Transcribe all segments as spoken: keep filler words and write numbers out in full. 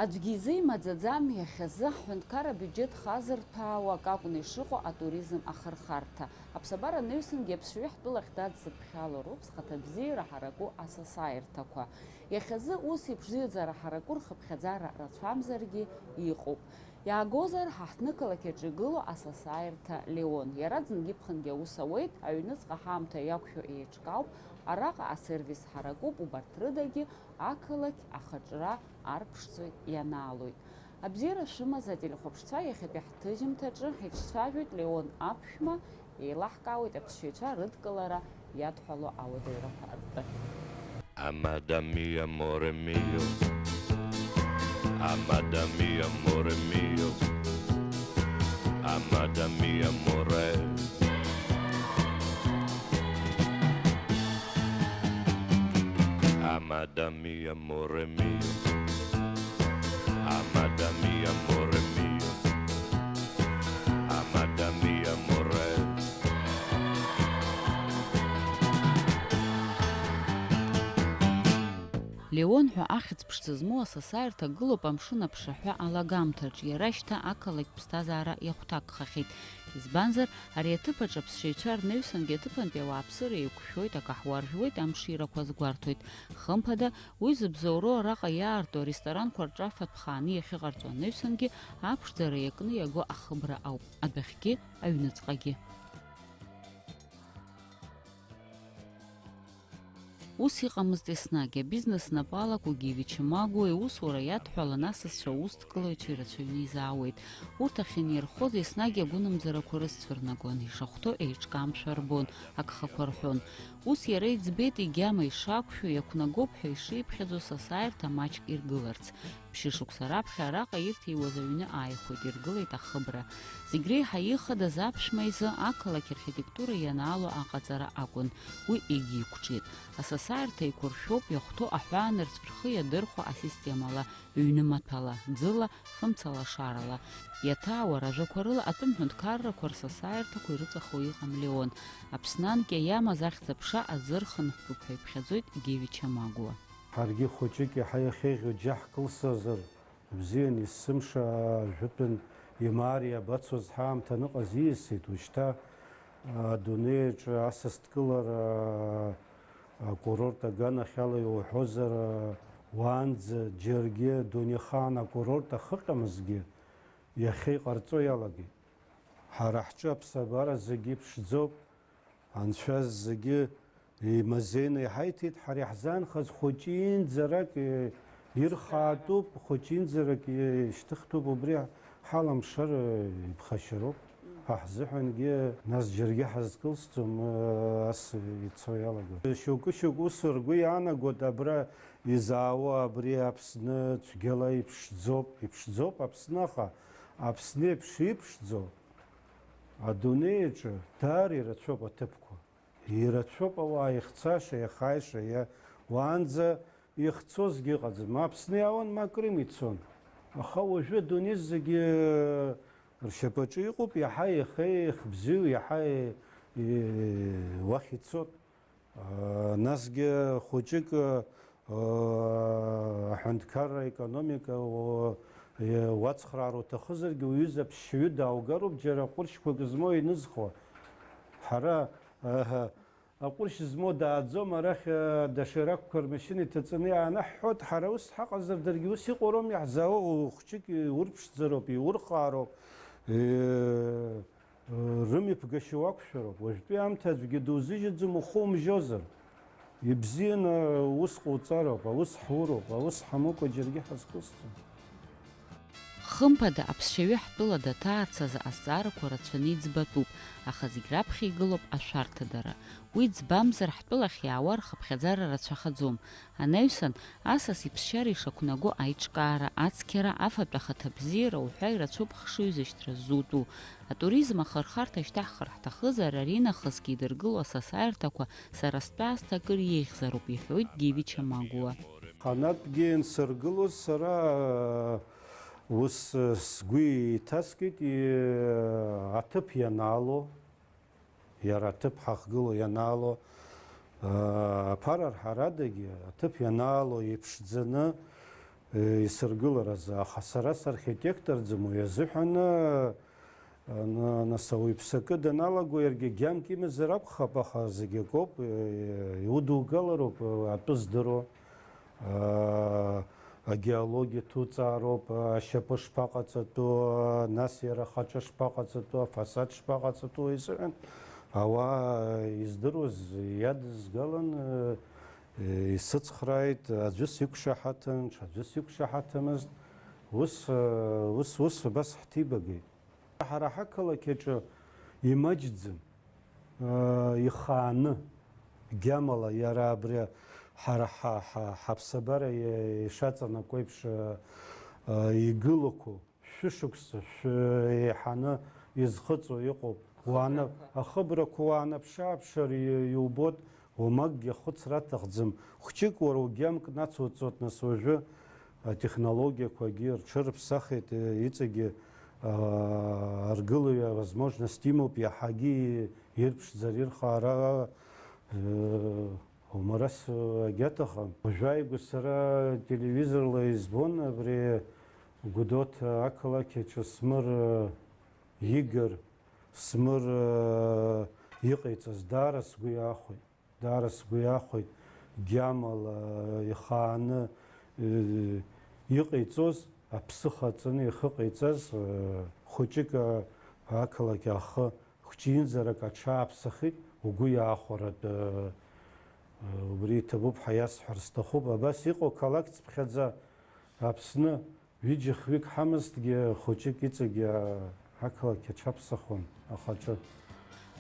Аӡәгьы изы имаӡаӡам иахьазы ҳҳәынҭқарра абиуџьеҭ хазырҭәаауа акакәны ишыҟоу атуризм ахырхарҭа. Аԥсабара анаҩсангьы аԥсшьаҩы ҳтәылахь дадзыԥхьало роуп зхаҭабзиара ҳараку асасааирҭақәа. Иахьазы ус еиԥш зыҩаӡара ҳараку рхыԥхьаӡара рацәамзаргьы иҟоуп. Иаагозар, ҳа ҳҭнықалақь аҿы игылоу асасааирҭа Леон. Иара ӡынгьы-ԥхынгьы аус ауеит, аҩныҵҟа ҳаамҭа иақәшәо еиҿкаауп, араҟа асервис ҳаракуп, убарҭ рыдагьы ақалақь ахаҿра арԥшӡоит, ианаалоит. Абзиара шәымаз ателехәаԥшцәа, иахьатәи ҳҭыжьымҭаҿы ҳиҿцәажәоит Леон аԥшәма, еилаҳкаауеит аԥсшьаҩцәа рыдкылара иадҳәало ауадаҩрақәа ртәы. Amada mia, amore mio. Amada mia, amore mio. Amada mia, amore. Amada mia, amore mio. Amada mia, amore mio. Amada mia, amore. Леон ҳәа ахьӡ ԥшӡа змоу асасааирҭа гылоуп амшын аԥшаҳәа алагамҭаҿ, иара шьҭа ақалақь ԥсҭазаара иахәҭакхахьеит. Избанзар, ари аҭыԥаҿ аԥсшьаҩцәа рнаҩсангьы аҭыԥантәи ауааԥсыра еиқәшәоит, акаҳуа ржәуеит, амширақәа азгәарҭоит. Хымԥада, уи зыбзоуроу араҟа иаарту аресторанқәа рҿы афатә хааны иахьыҟарҵо анаҩсангьы аԥшӡара иакны иаго ахыбра ауп, адәахьгьы, аҩныҵҟагьы. Ус иҟамызт еснагь. Абизнес снапы алаку Гиви Чамагуа иусура иадҳәалан асасцәа аусҭкылаҩцәа ирацәаҩны изаауеит. Урҭ ахьынирхоз еснагь агәынамӡарақәа рызцәырнагон, ишахәҭоу еиҿкаамшәа рбон, агхақәа рҳәон. Ус иара иӡбеит, егьама ишақәшәо, иақәнагоуп ҳәа ишиԥхьаӡо сасааирҭа маҷк иргыларц. Ԥшьышықәса раԥхьа араҟа ирҭиуаз аҩны ааихәеит, иргылеит ахыбра. Зегь реиҳа ихадаз аԥшәма изы ақалақь архитектура ианаало аҟаҵара акәын. Уи егьиқәҿиеит. Асасааирҭа еиқәыршәоуп, иахәҭоу аҳәаанырцә рхы иадырхәо асистемала, ҩны маҭәала, ӡыла, фымцалашарала. Иаҭаауа ражәақәа рыла атәым ҳәынҭқаррақәа рсасааирҭақәа ирыҵахо иҟам Леон. Аԥсны анкьа иамаз ахьӡ-аԥша азы рхынҳәтәуп ҳәа иԥхьаӡоит Гиви Чамагуа. Ҳаргьы хәыҷык иаҳа иахьеиӷьу џьаҳкылсзар, бзиан есымша жәытәын имариа абацоз ҳаамҭа ныҟаз ииасит, ушьҭа адунеи аҿы асасдкылара акурорт аганахьала иуҳәозар, уаанӡа џьаргьы адунеихаан акурорт ахыҟьамызгьы иахьа иҟарҵо иалагеит. Ҳара ҳҿы аԥсабара зегьы иԥшӡоуп. Анцәа зегьы имазеины иҳаиҭеит, ҳара иаҳзаанхаз хәыҷынӡарак, э, ирхаатәуп, хәыҷынӡарак, э, ишьҭыхтәуп, убри ҳаламшар, э, иԥхашьароуп. Ҳа ҳзыҳәангьы, нас џьаргьы ҳазкылсӡом, э, ас ицо иалагоит. Шьоукы-шьоукы ус ргәы иаанагоит, абра изаауа абри Аԥсны цәгьала иԥшӡоуп, иԥшӡоуп Аԥсны, аха Аԥсны еиԥш иԥшӡоу адунеи аҿы даара ирацәоуп аҭыԥқәа. Ирацәоуп ауаа ихцаша, иахааиша, иа-, уаанӡа ихцозгьы ыҟаӡам. Аԥсны иаауан, ма Крым ицон. Аха уажәы адунеи зегьы ршьапаҿы иҟоуп, иаҳа ихеи ихбзиоу, иаҳа и-, и-, уахь ицот. Насгьы хәыҷык, аҳәынҭқарра аекономика уацхраар уҭахызаргьы, уҩыза ԥсшьаҩы дааугароуп, џьара ҟәыршьқәак змоу ианызхуа. Ҳара, аҳ, аҟәыршь змоу дааӡом, арахь, доширакқәа рмашьына иҭаҵаны иаанаҳҳәоит, ҳара ус ҳаҟазар, даргьы ус иҟоу роума иаҳзаауа, хәҷык иурԥшӡароуп, иурхаароуп. Рымҩаԥгашьа уақәшәароуп. Уажәтәи аамҭа аӡәгьы дузыжьаӡом ухы умжьозар. Ибзианы аус ҟауҵароуп, аус ҳуроуп, аус ҳамукәа џьаргьы ҳазкылсӡом. Хымԥада, аԥсшьаҩы ҳтәыла даҭаарц азы азҵаарақәа рацәаны иӡбатәуп, аха зегь раԥхьа игылоуп ашәарҭадара. Уи ӡбамзар, ҳтәылахь иаауа рхыԥхьаӡара рацәахаӡом. Анаҩсан, асас иԥсшьара ишақәнаго аиҿкаара, ацқьара, афатә ахаҭабзиара уҳәа ирацәоуп хшыҩзышьҭра ззутәу. Атуризм ахырхарҭа шьҭаҳхыр ҳҭахызар, аринахысгьы идыргыло асасааирҭақәа сара стәы аасҭа акыр иеиӷьзароуп, иҳәоит Гиви Чамагуа. Ханатәгьы иансыргылоз сара, ус, сгәы иҭаскит, и-, аҭыԥ ианаало. Иара аҭыԥ ҳахгыло ианаало, аа, аԥара рҳарадагьы аҭыԥ ианаало иԥшӡаны, исыргылараз, аха сара сархитекторӡам, уи азыҳәан, ы, ы, нас ауаҩԥсы акы даналаго иаргьы гьамк имазар акәхап, аха зегь акоуп, ы, иудугалароуп, ы, атәы здыруа, ы, агеологиатә ҭуҵаароуп, ы, ашьапы шԥаҟаҵатәу, ы, нас иара ахаҿы шԥаҟаҵатәу, афасад шԥаҟаҵатәу, уи азыҳәан ауаа, ы, издыруаз иадызгалан, ы, Исыцхрааит, аӡәы сиқәшаҳаҭын, ҽаӡәы сиқәшаҳаҭымызт. Ус, ус, ус абас ҳҭибагеит. Ҳара ҳақалақь аҿы имаҷӡам, ихааны, гьамала иара абри ҳара ҳа, ҳа, ҳаԥсабара ишаҵанакуа еиԥш игылақәоу. Шәышықәса шә-, еиҳаны изхыҵуа иҟоуп. Уаана-, ахыбрақәа уаанаԥшы-ааԥшыр и-, иубоит, уамакгьы ахәыцра аҭахӡам. Хәҷык уара угьамк нацуҵоит, нас уажәы атехнологиақәагьы рҽырԥсахит, э, иҵегьы, аа, аргылаҩ авозможность имоуп, иаҳагьы ирԥшӡар, ирхаара, э, Умарас агьаҭахым. Уажәааигәа сара телевизорла избон абри Гәдоуҭа ақалақь аҿы Смыр Игор, Смыр иҟаиҵаз даара сгәы иахәеит, даара сгәы иахәеит, гьамала ихааны иҟаиҵоз, аԥсыха аҵаны ихы ҟаиҵаз хәыҷык ақалақь ахы Хәҷынӡарак аҽааԥсахит, угәы иаахәаратәы, убри иҭабуп ҳәа иасҳәар сҭахуп. Абас иҟоу қалақь цыԥхьаӡа Аԥсны ҩыџьа-хҩык ҳамазҭгьы, хәыҷык иҵегьы ақалақь аҽаԥсахуан ахаҿы.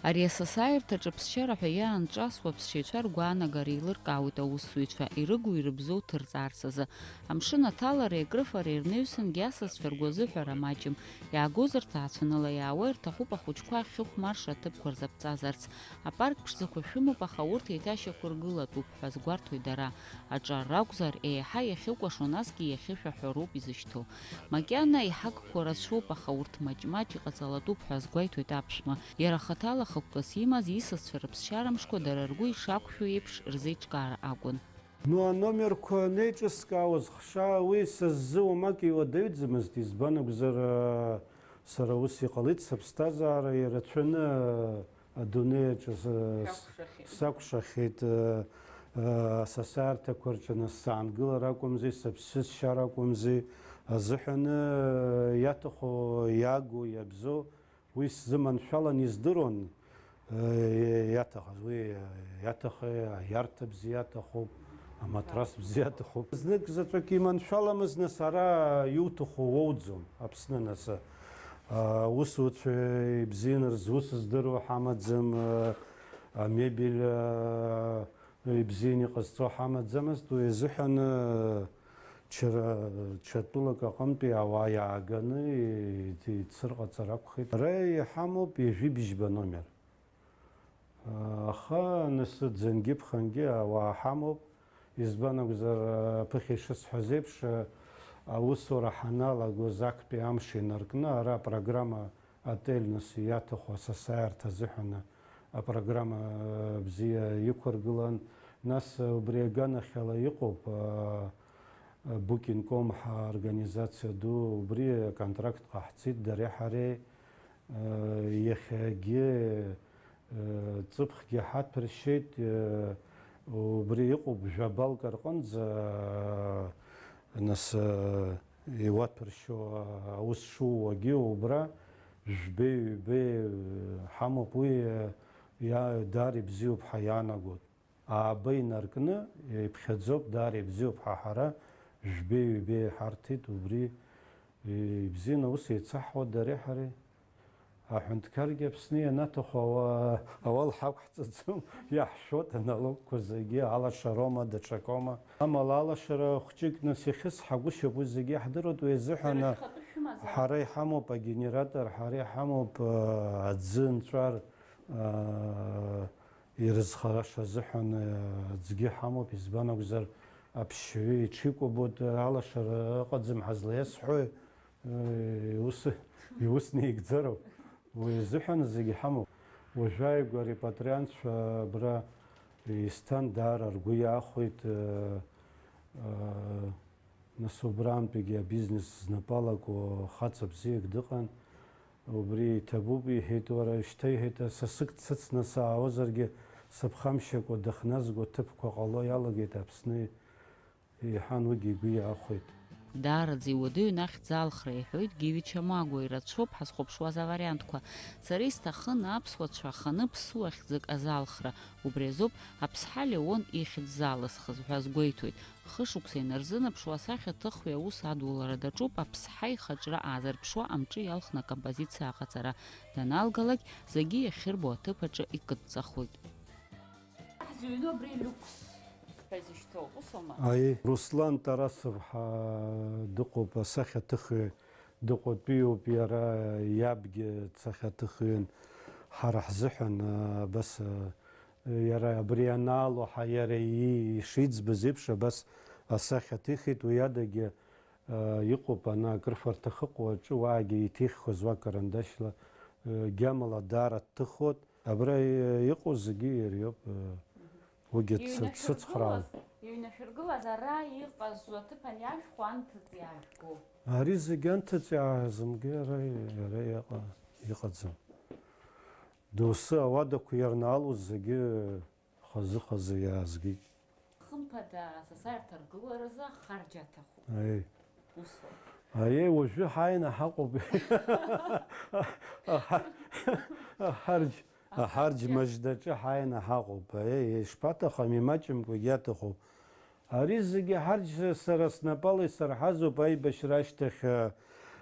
Ари асасааирҭаҿы ԥсшьара ҳәа иаанҿасуа аԥсшьаҩцәа ргәаанагара еилыркаауеит аусзуҩцәа, ирыгу-ирыбзоу ҭырҵаарц азы. Амшын аҭалареи акрыфареи рнаҩсангьы асасцәа ргәазыҳәара маҷым. Иаагозар, ҭаацәанала иаауа ирҭахуп ахәыҷқәа ахьхьыхәмарша аҭыԥқәа рзаԥҵазарц. Апарк ԥшӡақәа шәымоуп, аха урҭ еиҭашьақәыргылатәуп ҳәа азгәарҭоит дара. Аҿар ракәзар, еиҳа иахьыкәашо, насгьы иахьышәаҳәо роуп изышьҭоу. Макьана иҳагқәоу рацәоуп, аха урҭ маҷ-маҷ иҟаҵалатәуп ҳәа азгәеиҭоит аԥшәма. Иара хаҭала хықәкыс имаз исасцәа рыԥсшьара мшқәа дара ргәы ишақәшәо еиԥш рзеиҿкаара акәын. Ну, аномерқәа анеиҿыскаауаз хшаа, уи са сзы уамак иуадаҩӡамызт, избан акәзар, сара ус иҟалеит, сыԥсҭазаара ирацәаны адунеи аҿы с-, Сакәшахеит. Сакәшахеит, асасаарҭақәа рҿы нас саангылар акәымзи, сыԥсы сшьар акәымзи азыҳәаны, иаҭаху, иагу, иабзоу, Уи сзыманшәалан издыруан, э, иаҭахыз, уи, э, иаҭахи, аиарҭа бзиа аҭахуп, аматрас бзиа аҭахуп. Знык заҵәык иманшәаламызт, нас ара иуҭаху уоуӡом, Аԥсны, нас, э, аусуцәа ибзианы рзус здыруа ҳамаӡам, э, амебель, э, Ибзианы иҟазҵо ҳамаӡамызт, уи азыҳәан, ы, ҽара, ҽа тәылак аҟынтәи ауаа иааганы и-, ицырҟаҵар акәхеит. Ара иҳамоуп ҩажәи бжьба номер. Аха нас ӡынгьы ԥхынгьы ауаа ҳамоуп, избан акәзар, ы, ԥыхьа ишысҳәаз еиԥш, ы, аусура ҳаналагоз актәи амш инаркны ара апрограмма Отель нас иаҭаху асасааирҭа азыҳәан апрограмма бзиа иқәыргылан. Нас убри аганахьала иҟоуп, а, а, Booking dot com ҳа организациа ду, убри аконтракт ҟаҳҵеит дареи ҳареи. А, иахьагьы, а, ҵыԥхгьы ҳаҭәаршьеит, а, убри иҟоуп жәабалк рҟынӡа, а, нас, а, Иуаҭәаршьо аус шууагьы убра, жәбеи-ҩбеи ҳамоуп, уи иа-, даара ибзиоуп ҳәа иаанагоит. Ааба инаркны иԥхьаӡоуп, даара ибзиоуп ҳәа ҳара жәбеи-ҩбеи ҳарҭеит, убри ибзианы аус еицаҳуа дареи ҳареи. Аҳәынҭқаргьы Аԥсны ианаҭаху ауа-, ауал ҳақәҳҵаӡом, иаҳшәоит аналогқәа зегьы, алашароума, даҽакоума. Амала алашара хәҷык нас иахьысҳагәышьоуп, уи зегьы иаҳдыруеит, уи азыҳәан Шәара шәхатәы шәымазар? Ҳара иҳамоуп агенератор, ҳара иҳамоуп, а, аӡы нҵәар, а, ирызхараша азыҳәан, а, аӡгьы ҳамоуп, избан акәзар, аԥсшьаҩы иҽикәабоит, алашара ыҟаӡам ҳәа злаиасҳәои? Э, иус, иус неигӡароуп. Уи азыҳәан зегьы ҳамоуп. Уажәааигәа арепатриантцәа абра исҭан, даара ргәы иаахәеит, э, э, Нас убрантәигьы абизнес знапы алаку хаҵа бзиак дыҟан. Убри иҭабуп, иҳәеит, уара, шьҭа, иҳәеит, сасык дсыцны саауазаргьы, сыԥхамшьакәа дыхназго ҭыԥқәа ҟало иалагеит Аԥсны, иҳәан, уигьы игәы иаахәеит. Даараӡа иуадаҩын ахьӡ алхра, иҳәоит Гиви Чамагәа, ирацәоуп ҳазхәаԥшуаз авариантқәа. Сара исҭахын аԥсуацәа аханы ԥсуа хьӡык азалхра, убри азоуп Аԥсҳа Леон ихьӡ залысхыз ҳәа азгәеиҭоит. Хышықәса инарзынаԥшуа асахьаҭыхҩы аус адулара даҿуп, аԥсҳа ихаҿра аазырԥшуа амҿы иалхны акомпозициа аҟаҵара даналгалак, зегьы иахьырбо аҭыԥ аҿы икыдҵахоит. Ҳзыҩны абри люкс ҳәа изышьҭоу, усоума? Аи, Руслан Тарасов ҳа дыҟоуп, асахьаҭыхҩы дыҟәатәиуп, иара иабгьы сахьаҭыхҩын, ҳара ҳзыҳәан, абас, иара абри анаало, ҳа иара и-, ишиӡбаз еиԥш, абас асахьа ҭихит, уи адагьы, а, иҟоуп, ана, акрыфарҭа хыҟоу аҿы уаагьы иҭиххыз уа карандашьла, а, гьамала даара дҭыхуеит. Абра, а, иҟоу зегьы иара иоуп, а, уигьы дсыцхраауан. Иҩнашәыргылаз, иҩнашәыргылаз ара иҟаз аҭыԥан иашәхәа анҭыҵ иаажәго. Ари зегьы анҭыҵ иаазымго ара, ара иаҟа-, иҟаӡам. Доусы ауадақәа иарнаалоз зегьы хазы-хазы иаазгеит. Хымԥада, сасааирҭа ргыларазы ахарџь аҭахуп. Аи. Усоуп. Аиеи, уажәы ҳааины ҳаҟоуп. Аҳа-, аҳарџь, аҳарџь мыждаҿы ҳааины ҳаҟоуп. Аиеи, ишԥаҭахым, имаҷымкәагьы иаҭахуп. Ари зегьы ҳарџь сара снапала исырҳазоуп, аибашьра ашьҭахь, а,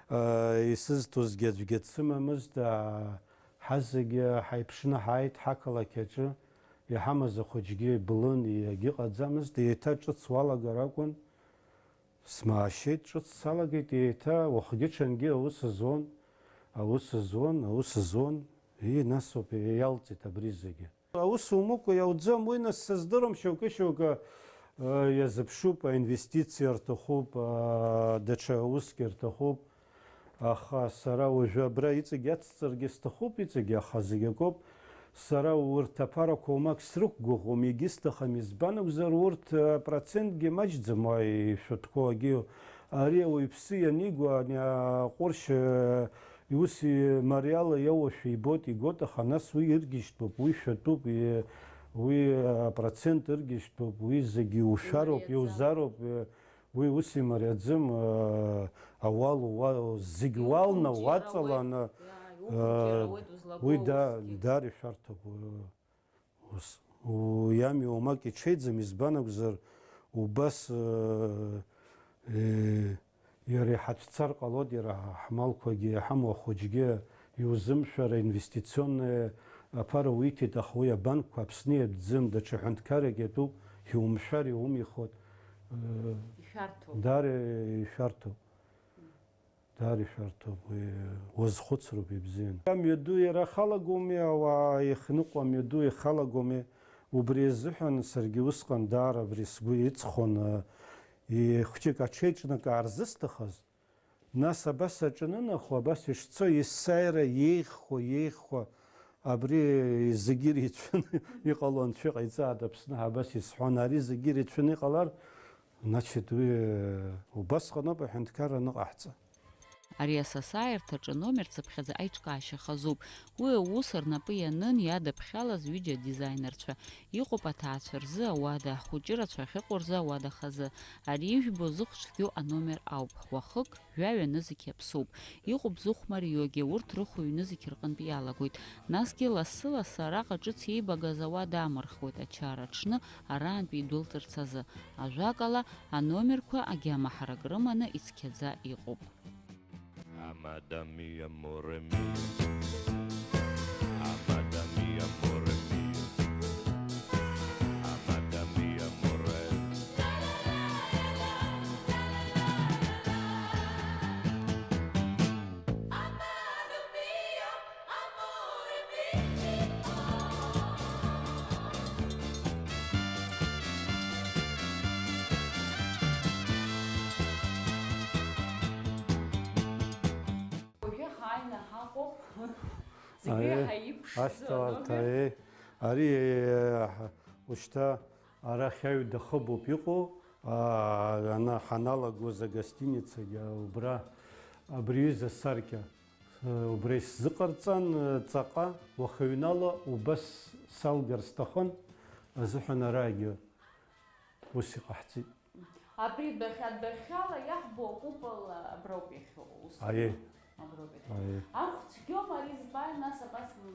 а, исызҭозгьы аӡәгьы дсымамызт, а, ҳазегьы ҳаиԥшны ҳааит ҳақалақь аҿы. Иҳамаз ахәыҷгьы иблын, егьыҟаӡамызт, еиҭа ҿыц уалагар акәын. Смаашьеит, ҿыц салагеит, еиҭа уахгьы-ҽынгьы аус зуан, аус зуан, аус зуан. Ии, нас ауп иалҵит абри зегьы. Аус умукәа иауӡом, уи, нас, сыздырам, шьоукы-шьоукы, э, иазыԥшуп, аинвестициа рҭахуп, э, даҽа усгьы рҭахуп. Аха сара уажәы абра иҵегь ацҵаргьы сҭахуп, иҵегь, аха зегь акоуп. Сара урҭ аԥарақәа уамак срықәгәыӷуам, егьысҭахым, избан акәзар, урҭ, э, процентгьы маҷӡам, уа ишәатәқәоу агьиу. Ари ауаҩԥсы ианиго, ани аҟәыршь, э, иус имариала иауашәа ибоит, игоит, аха нас уи иргьежьтәуп, уи шәатәуп, и-, уи, э, процент ыргьежьтәуп, уи зегьы иушәароуп, иузароуп, э, Уи ус имариаӡам, аа, ауал уа-, зегь уалны, иухәыҷыр уаҵаланы, ауеит. Иа-, иухәыҷыр аа, ауеит узлаго уи да-, усгьы. Даара ишәарҭоуп, уи ус. У-, иами уамак иҽеиӡам, избан акәзар, убас, аа, е-, иара иҳацәцар ҟалоит, иара ҳмалқәагьы, иҳамоу ахәыҷгьы, Иузымшәара, инвестиционная аԥара уиҭеит, аха уи абанкқәа Аԥсны иатәӡам, даҽа ҳәынҭқаррак иатәуп, иумшәар иумихуеит. Э, ишәарҭоуп. Даара ишәарҭоуп. Даара ишәарҭоуп, уи уазхәыцроуп ибзианы. Амҩаду иара ахалагоуми, ауаа ихныҟәо амҩаду ихалагоуми, убри азыҳәан саргьы усҟан даара абри сгәы иҵхон, э, и-, хәҷык аҽеиҿнакаар зысҭахыз, Нас абас аҿанынахо, абас ишцо, есааира еиӷьхо, еиӷьхо, абри зегьы ирацәаны иҟало анцәа иҟаиҵааит Аԥсны ҳәа абас исҳәон, ари зегьы ирацәаны иҟалар, значит, уи, убасҟаноуп аҳәынҭқарра аныҟаҳҵа. Ари асасааирҭаҿы номер цыԥхьаӡа аиҿкаашьа хазуп. Уи аус рнапы ианын иадыԥхьалаз ҩыџьа адизаинерцәа. Иҟоуп аҭаацәа рзы ауада, ахәыҷы рацәа ахьыҟоу рзы ауада хазы. Ари ижәбо зыхәцәгьоу аномер ауп. Уахык, жәаҩа нызқь иаԥсоуп. Иҟоуп зыхә мариогьы, урҭ рыхә ҩнызқь рҟынтә иалагоит. Насгьы лассы-лассы араҟа ҿыц иеибагаз ауада амырхуеит ачара аҽны араантәи идәылҵырц азы. Ажәакала, аномерқәа агьама ҳарак рыманы ицқьаӡа иҟоуп. Amada mia, amore mio. Amada mia, amore mio. Amada mia, amore. Уажәы ҳааины ҳаҟоуп. Зегьы Аиеи, ҳаиԥшӡоу ашьҭаларҭа, аномер. Аиеи. Ари, еиҳа, ушьҭа арахь аҩ дахыбуп иҟоу, Аа, ана ҳаналагоз агостиницагьы убра, абри аҩыза асаркьа, э, убра исзыҟарҵан, э, ҵаҟа уахыҩнала убас салгар сҭахын азыҳәан араагьы ус иҟаҳҵеит. Абри адәахьы, адәахьала иаҳбо акупола аброуп иахьоу, ус. Аиеи. Аброуп иахьоу. Аиеи. Ахә цәгьоума ари збааи, нас абас, м,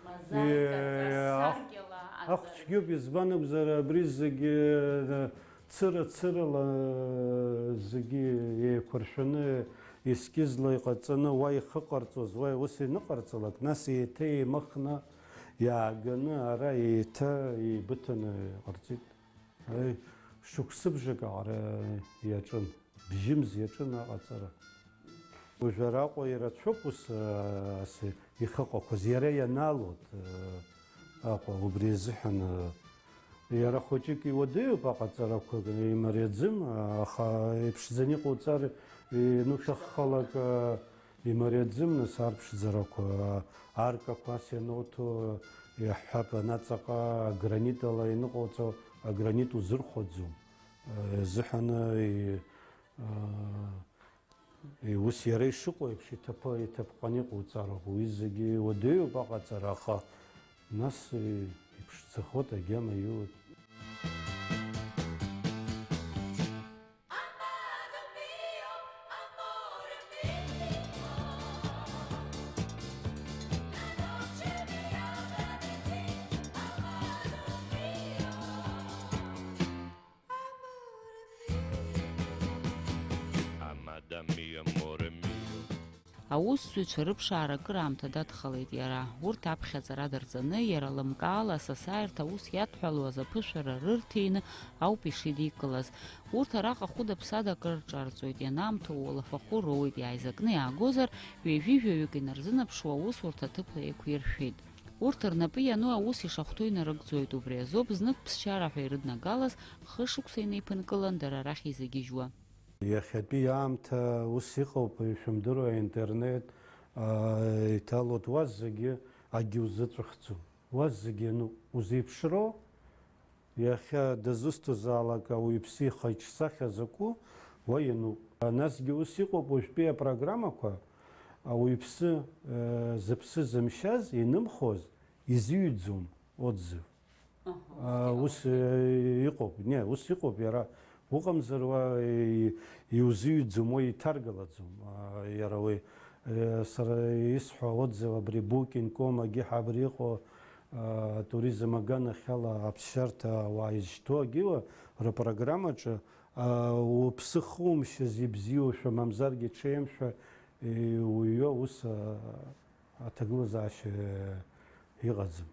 мазаикаҵас, Е, ахә-, саркьала ахә аҵара? Цәгьоуп, избан акәзар, абри зегьы, э, цыра-цырала, э, зегьы еиқәыршәаны, ескизла иҟаҵаны, уа ихыҟарҵоз, уа ус иныҟарҵалак, нас еиҭа еимыхны, иааганы, ара еиҭа еибыҭаны иҟарҵеит. Аи, шықәсыбжак аҟара иаҿын, бжьымз иаҿын аҟаҵара. Уажәы араҟа ирацәоуп ус, ас ихыҟақәаз, иара ианалоит, Аҟәа, убри азыҳәан, иара хәыҷык иуадаҩуп аҟаҵарақәа, имариаӡым, аха иԥшӡаны иҟауҵар, иануҭаххалак, Имариаӡым, нас, арԥшӡарақәа, аркақәа ас иануҭо, иаҳҳәап, анаҵаҟа агранитала ианыҟауҵо, агранит узырхәаӡом. Азыҳәан, и-, а, и-, ус иара ишыҟоу еиԥш иҭаԥы-, иҭаԥҟаны иҟауҵароуп. Уи зегьы уадаҩуп аҟаҵара, аха нас, и-, иԥшӡахоит, агьама иоуеит. Аусзуҩцәа рыԥшаара акыраамҭа дадхалеит иара. Урҭ аԥхьаҵара дырҵаны, иара лымкаала асасааирҭа аус иадҳәалоз аԥышәара рырҭеины ауп ишидикылаз. Урҭ араҟа хәыда-ԥсада акыр рҿарҵоит, ианаамҭоу уалафахәы роуеит, иааизакны иаагозар, ҩажәи жәаҩык инарзынаԥшуа аусурҭа аҭыԥла еиқәиршәеит. Урҭ рнапы иану аус ишахәҭоу инарыгӡоит, убри азоуп знык ԥсшьара ҳәа ирыднагалаз, хышықәса инеиԥынкылан дара рахь изагьежьуа. Иахьатәи аамҭа ус иҟоуп, ишәымдыруа, аинтернет, аа, иҭалоит, уа зегьы акгьы узыҵәахӡом. Уа зегьы иануп. Узеиԥшроу, иахьа дызусҭазаалак ауаҩԥсы ихы иҿсахьа закәу, уа иануп. Насгьы ус иҟоуп, уажәтәи апрограммақәа ауаҩԥсы, э, зыԥсы зымшьаз, инымхоз, изыҩӡом отзыв. Аҳа, А, ус, ус иҟоуп. Э, иҟоуп, не, ус иҟоуп, иара уҟамзар уа, э, иузыҩӡом, уа иҭаргалаӡом. А, иара уи, э, сара исҳәо отзыв абри букинг ком агьы ҳабри иҟоу, а, туризм аганахьала аԥсшьарҭа ауаа изышьҭоу агьыла рпрограммаҿы, а, уԥсы хумшьыз ибзиоушәа, мамзаргьы ҽеимшәа, э, иуҩуа ус, а, аҭагылазаашьа, э, иҟаӡам.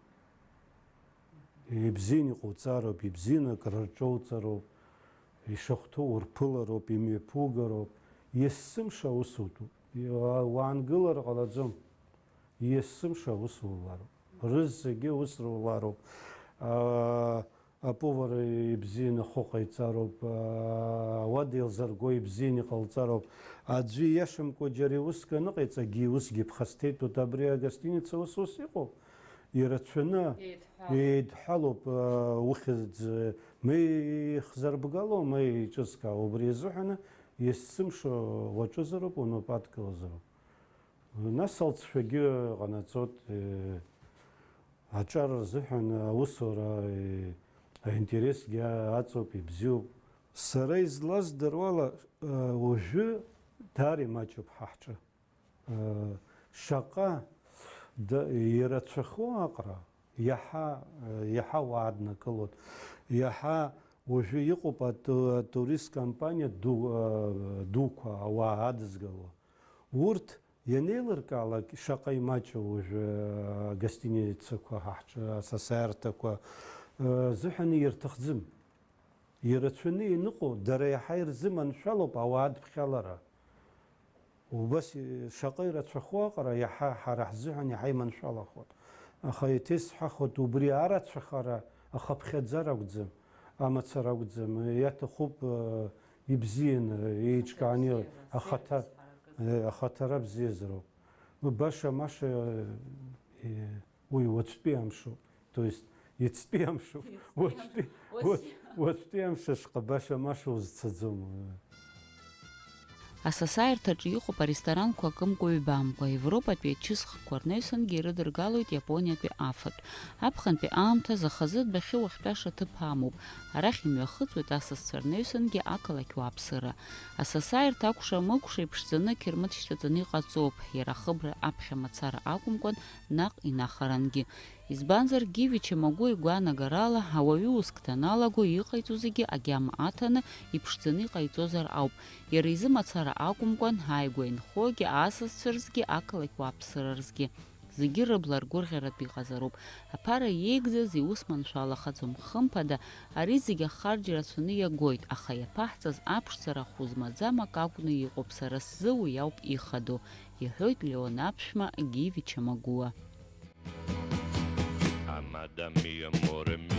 Ибзианы иҟауҵароуп, ибзианы акрырҿоуҵароуп, ишахәҭоу урԥылароуп, имҩаԥугароуп, есымша аус утәуп. Уа-, уаангылар ҟалаӡом, есымша аус улароуп. Рызегьы аус рулароуп. Аа, аповар ибзианы ахәы ҟаиҵароуп, аа, ауада еилзырго ибзианы иҟалҵароуп. Аӡәы ииашамкәа џьара иуск аныҟаиҵагьы, усгьы ԥхасҭеитәуп. Абри агостиница ус, ус иҟоуп. Ирацәаны еидҳәалоуп, еидҳәалоуп, а, ухьӡ, ма ихзырбгало, ма иҿыцқьаау. Убри азыҳәаны есымша уаҿызароуп, унапы адкылазароуп. Нас алҵшәагьы ҟанаҵоит, э, аҿар рзыҳәан аусура, э, аинтересгьы аҵоуп, ибзиоуп. Сара излаздыруала, э, уажәы даара имаҷуп ҳа ҳҿы. Шаҟа да-, ирацәахо аҟара, иаҳа, иаҳа уаа днакылоит, иаҳа уажәы иҟоуп ату-, атурист компаниа ду-, дуқәа ауаа адызгало. Урҭ ианеилыркаалак, шаҟа имаҷу уажәы агостиницақәа ҳа ҳҿы, асасааирҭақәа, зыҳәан ирҭахӡам. Ирацәаны ианыҟоу, дара иаҳа ирзыманшәалоуп ауаатәԥхьалара. Убас, шаҟа ирацәахо аҟара, иаҳа ҳара ҳзыҳәан иаҳа иманшәалахоит. Аха еиҭеисҳәахуеит, убри арацәахара ахыԥхьаӡара акәӡам, амацара акәӡам, иаҭахуп, э, ибзианы, еиҿкааны, ахаҭа-, э, ахаҭара бзиазароуп. Баша-маша, э, Уи уаҵәтәи амшоуп. То есть, Иацтәи амшоуп. Уаҵәтәи, уаҵ-, уаҵәтәи амш ашҟа баша-маша узцаӡом. Асасааирҭаҿы иҟоуп аресторанқәа акымкәа-ҩбамкәа, Европатәи ачысхқәа рнаҩсангьы ирыдыргалоит Иапониатәи афатә. Аԥхынтәи аамҭазы ахазы адәахьы уахьтәаша ҭыԥ амоуп. Арахь имҩахыҵуеит асасцәа рнаҩсангьы ақалақь уааԥсыра. Асасааирҭа акәша-мыкәша иԥшӡаны ақьырмыт шьҭаҵаны иҟаҵоуп, иара ахыбра аԥхьа мацара акәымкәан, наҟ инахарангьы. Избанзар, Гиви Чамагәуа игәаанагарала, ауаҩы уск даналаго, иҟаиҵо зегьы агьама аҭаны, иԥшӡаны иҟаиҵозар ауп. Иара изы мацара акәымкәан, ааигәа инхогьы, асасцәа рзгьы, ақалақь уааԥсыра рзгьы. Зегьы рыбла ргәырӷьаратә иҟазароуп. Аԥара иеигӡаз иус маншәалахаӡом. Хымԥада, ари зегь ахарџь рацәаны иагоит, аха иаԥаҳҵаз аԥшӡара хәы змаӡам акы акәны иҟоуп, сара сзы уи ауп ихадоу, иҳәоит Леон аԥшәма Гиви Чамагәуа. Amada mia, amore mio.